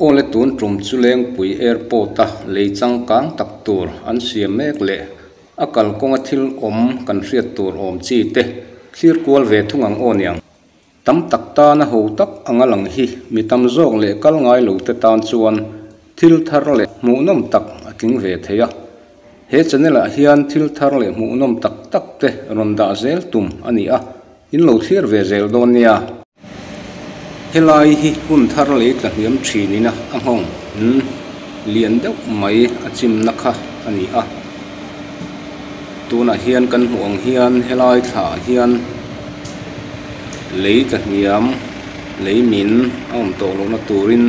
Awle tun tum chu Lengpui Airport a lei changkang tak tur an siam mek leh a kalkawnga thil awm kan hriat tur awm chi te thlir kual ve thung ang aw niang. Tam tak tana ho tak anga lang hi mi tam zawk leh kal ngai lo te tan chuan thil thar leh hmuhnawm tak a tling ve thei a. He channel ah hian thil thar leh hmuhnawm tak tak te rawn dah zel tum a ni a, in lo thlir ve zel dawn nia. Helai hi hun thar lei tla hniam thin in a nghawng lian deuh mai a chimna kha a ni a. Tunah hian kan hmuh ang hian helai thla ah hian lei tla hniam lei min a awm tawh lohna turin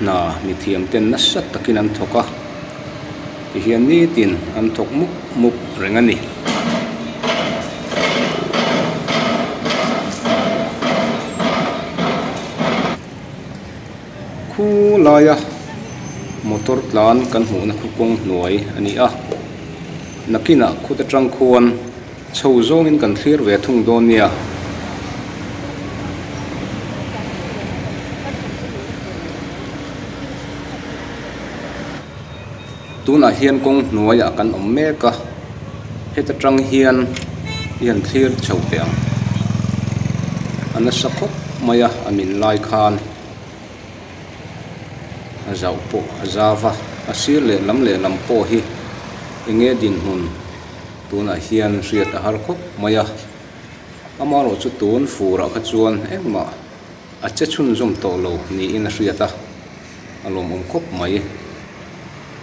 hna mithiam ten nasa takin an thawk a tihian nitin an thawk mup mup reng a ni. Khu laia motor tlan kan hmuhna khu kawng hnuai a ni a, nakinah khut atang khuan chho zawngin kan thlir ve thung dawn nia. Tunah hian kawng hnuaiah kan awm mek a, heta tang hian i han thlir chho teh ang. A nasa khawp mai a, a min lai khan. A zauh pawh a zau a, a sir lehlam lehlam pawh hi eng nge dinhmun tunah hian hriat a har khawp mai a, amaherawh chu tun furah kha chuan engmah a che chhunzawm tawh lo niin a hriat a, a lawmawm khawp mai.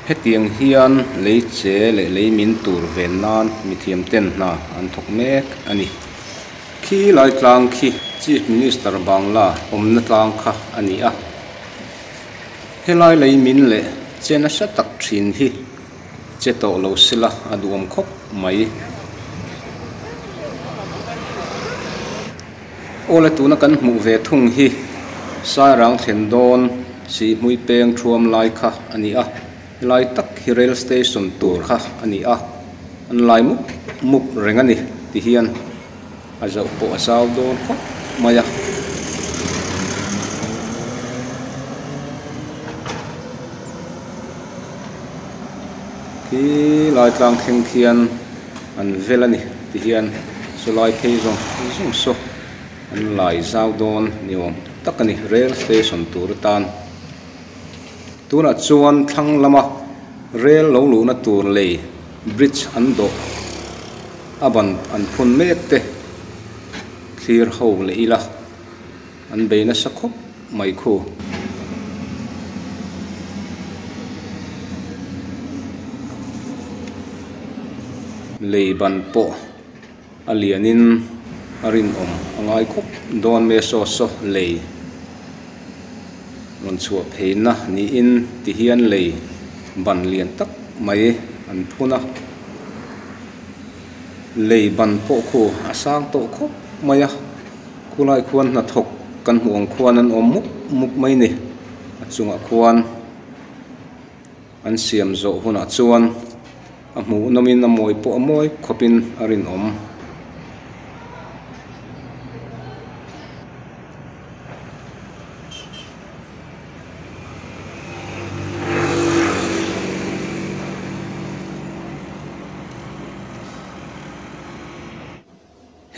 Hetiang hian lei che leh lei min tur ven nan mithiam ten hna an thawk mek a ni. Khi lai tlang khi Chief Minister Bangla awmna tlang kha a ni a. Helai lei min leh che nasa tak thin hi che tawh lo sela a duhawm khawp mai. Awle tuna kan hmuh ve thung hi Sairang thlen dawn Sihhmui peng thuam lai kha a ni a. Helai tak hi Rail Station tur kha a ni a. An lai mup mup reng a ni ti hian a zauh pawh a zau dawn khawp mai a. Khi lai tlang thleng khian an vel a ni ti hian chulai phei zawng zawng saw an lai zau dawn ni awm tak a ni rail station tur atan. Tunah chuan thlang lama rel lo luhna tur lei bridge an dawh a ban an phun mek te thlir ho leh ila an bei nasa khawp mai khu. Lei ban pawh a lianin a rinawm a ngai khawp dawn mai a saw saw lei rawn chhuah pheina niin ti hian lei ban lian tak mai an phun a lei ban pawh khu a sang tawh khawp mai a khulai khuan hnathawk kan hmuh ang khuan an awm mup mup mai a ni a chungah khuan. An siam zawh hunah chuan a hmuh nawmin a mawi pawh a mawi khawpin a rinawm.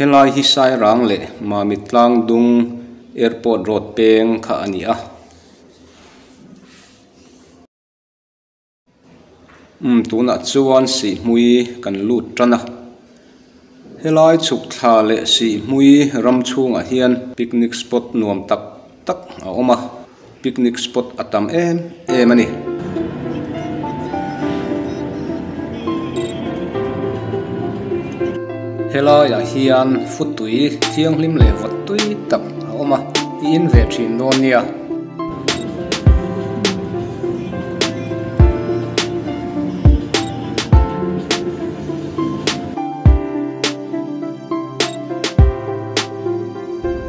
Helai hi Sairang leh Mamit Tlangdung Airport Road peng kha a ni a. Umm tunah chuan sihhmui kan lut tan a helai chhuk thla leh sihhmui ram chhungah hian picnic spot nuam tak tak a awm a picnic spot a tam em em a ni. Helaiah hian futui thianghlim leh vawt tui tak a awm a i in ve thin dawn nia.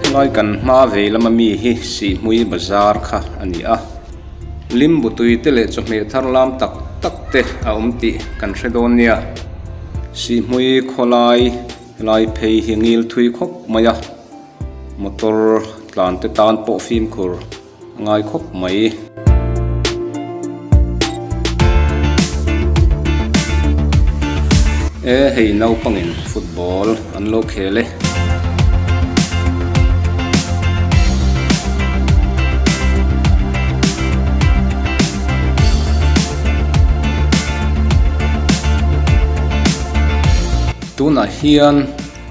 Helai kan hma vei lama mi hi Sihhmui bazar kha a ni a, limbu tui te leh chawhmeh thar lam tak tak te a awm tih kan hre dawn nia. Sihhmui khawlai helai phei hi ngil thui khawp mai a. Motor tlan te tan pawh fimkhur a ngai khawp mai. E hei naupangin football an lo khel e. Tunah hian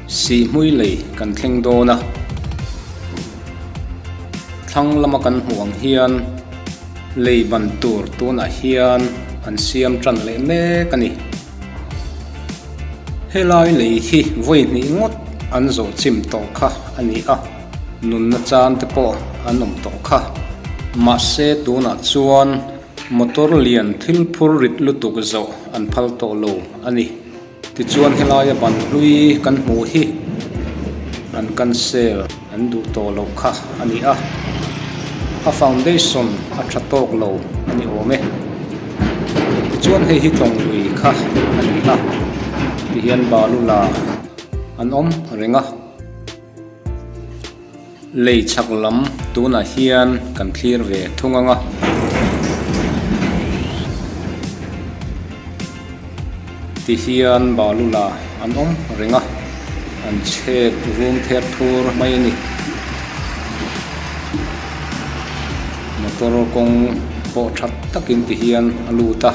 Sihhmui lei kan thleng dawn a, thlang lama kan hmuh ang hian lei ban tur tunah hian an siam tan leh mek a ni. Helai lei hi vawi hnih ngawt an zawh chim tawh kha a ni a, nunna chan te pawh an awm tawh kha. Mahse tunah chuan motor lian thil phur rit lutuk zawh an phal tawh lo a ni. Tichuan helaia ban hlui kan hmuh hi an cancel an duh tawh loh kha a ni a, a foundation a tha tawk lo a ni awm e. Tichuan hei hi tlawng lui kha a ni a, tihian balu la an awm reng a. Lei chhak lam tunah hian kan thlir ve thung ang a. Tihian balu la an awm reng a, an chhek vum ther thur mai a ni. Motor kawng pawh tha takin tihian a lut a.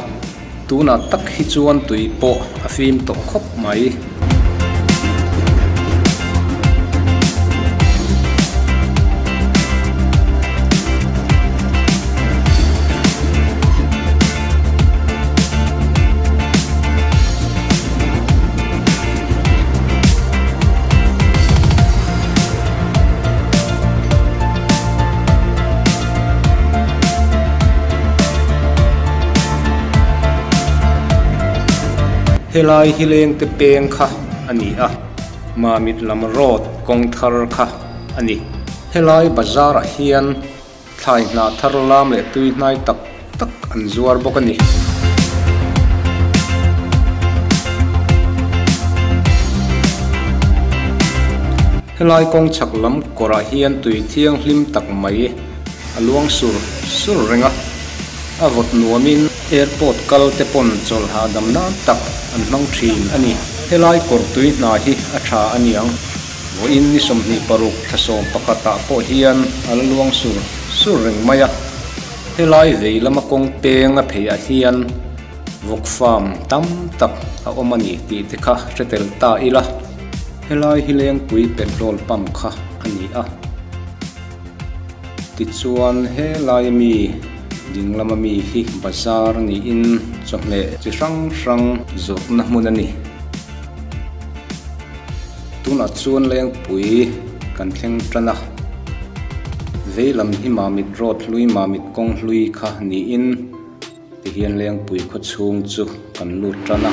Tunah tak hi chuan tui pawh a fim tawh khawp mai. Helai hi lengte peng kha a ni a, Mamit lam road kawng thar kha a ni. Helai bazar ah hian thlai hnah thar lam leh tui hnai tak tak an zuar bawk a ni. Helai kawng chhak lam kawrah hian tui thianghlim tak mai a luang sur sur reng a, a vawt nuamin airport kal te pawn chawlh hahdam nan tak an hmang thin a ni. Helai kawr tui hna hi a tha a niang. Vawiin ni 26 thla 11 ah pawh hian a la luang sur sur reng mai a. Helai vei lama kawng peng a pheiah hian vawk farm tam tak a awm a ni tih te kha hre tel ta ila. Helai hi lengpui petrol pump kha a ni a. Tichuan helai ami ding lama mi hi bazar niin chawhmeh chi hrang hrang zawrhna hmun a ni. Tunah chuan lengpui kan thleng tan a, vei lam hi Mamit road hlui Mamit kawng hlui kha niin tihian lengpui khaw chhung chu kan lut tan a.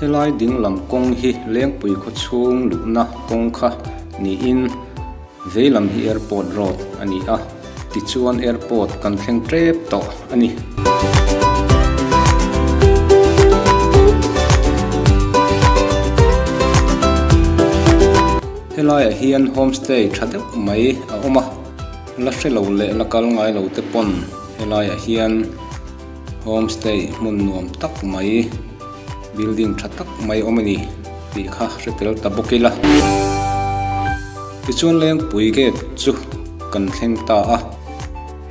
Helai ding lam kawng hi lengpui khaw chhung luhna kawng kha niin Vei lam hi airport road a ni a, tichuan airport kan thleng tep tawh a ni. Helaiah hian homestay tha deuh mai a awm a, la hre lo leh la kal ngai lo te pawn helaiah hian homestay hmun nuam tak mai Building tha tak mai awm a ni tih kha hre tel ta bawk ila. Tichuan Lengpui gate chu kan thleng ta a,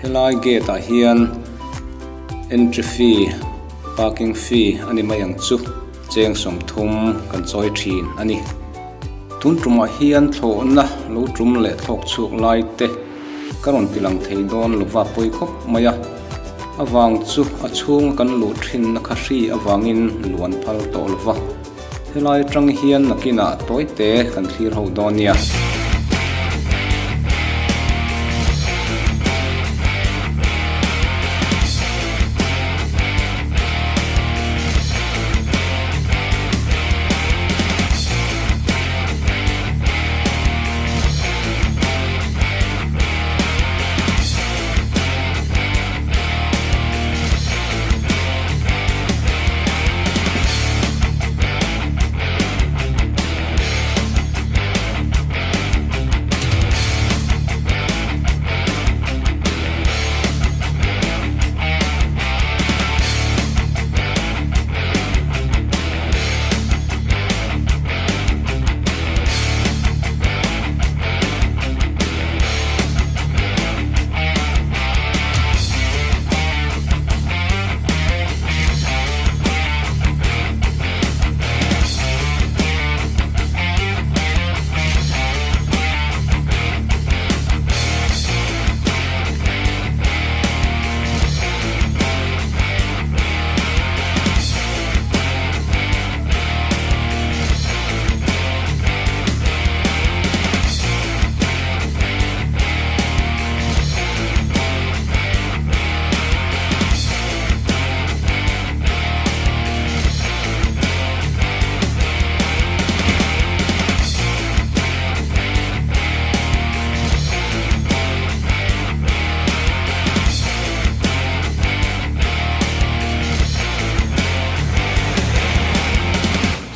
helai gate ah hian entry fee, parking fee a ni mai ang chu cheng 30 kan chawi thin a ni. Tun tumah hian thlawhna lo tum leh thlawk chhuak lai te ka rawn ti lang thei dawn lova pawi khawp mai a. A vang chu a chhunga kan luh thinna kha hri avangin luan phal tawh lova, helai atang hian nakinah tawite kan thlir ho dawn nia.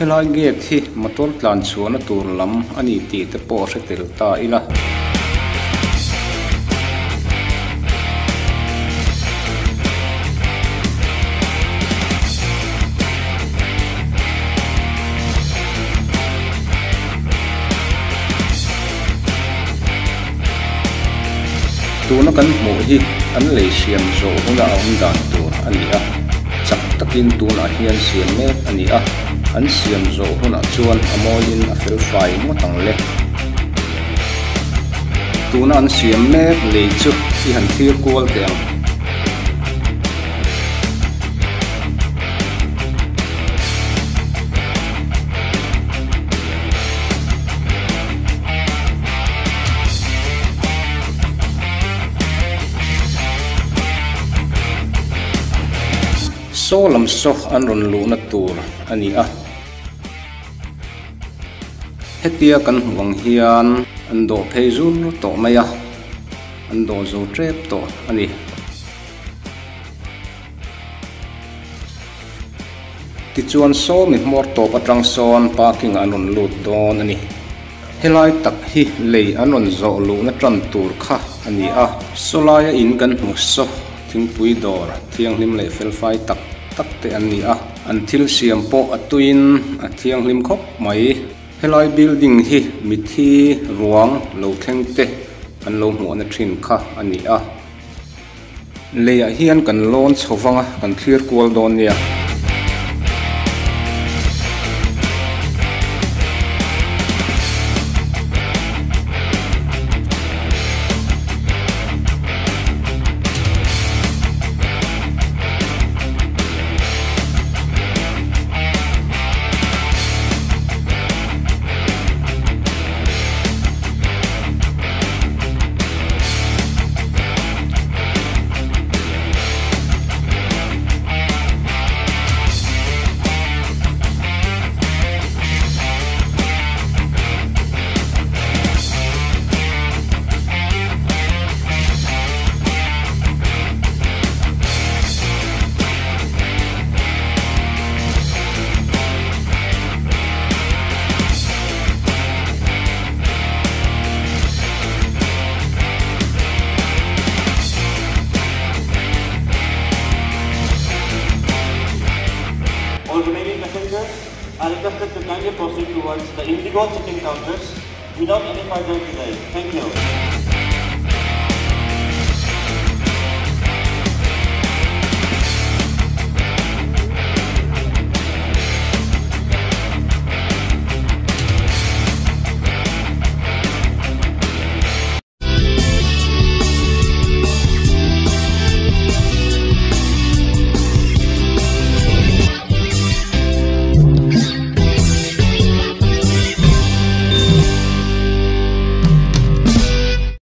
Helai gate hi motor tlan chhuahna tur lam a ni tih te pawh hre tel ta ila. Tuna kan hmuh hi an lei siam zawh huna a awm dan tur a ni a, chak takin tunah hian siam mek a ni a, an siam zawh hunah chuan a mawiin a fel fai ngawt ang le. Tuna an siam mek lei chu i han thlir kual teh ang. Saw lam saw an rawn luhna tur a ni a. Hetia kan hmuh ang hian an dawh phei zur tawh mai a, an dawh zo tep tawh a ni. Tichuan sawmi hmawr tawp atang sawn parking ah an rawn lut dawn a ni. Helai tak hi lei an rawn zawh luhna tan tur kha a ni a. Sawlaia in kan hmu saw thingpui dawr thianghlim leh felfai tak tak te an ni a. An thil siam pawh a tuiin a thianghlim khawp mai. Helai building hi mithi ruang lo thleng te an lo hmuhna thin kha a ni a. Leiah hian kan lawn chho vang a, kan thlir kual dawn nia. All remaining passengers are requested to kindly proceed towards the Indigo check-in counters without any further delay. Thank you.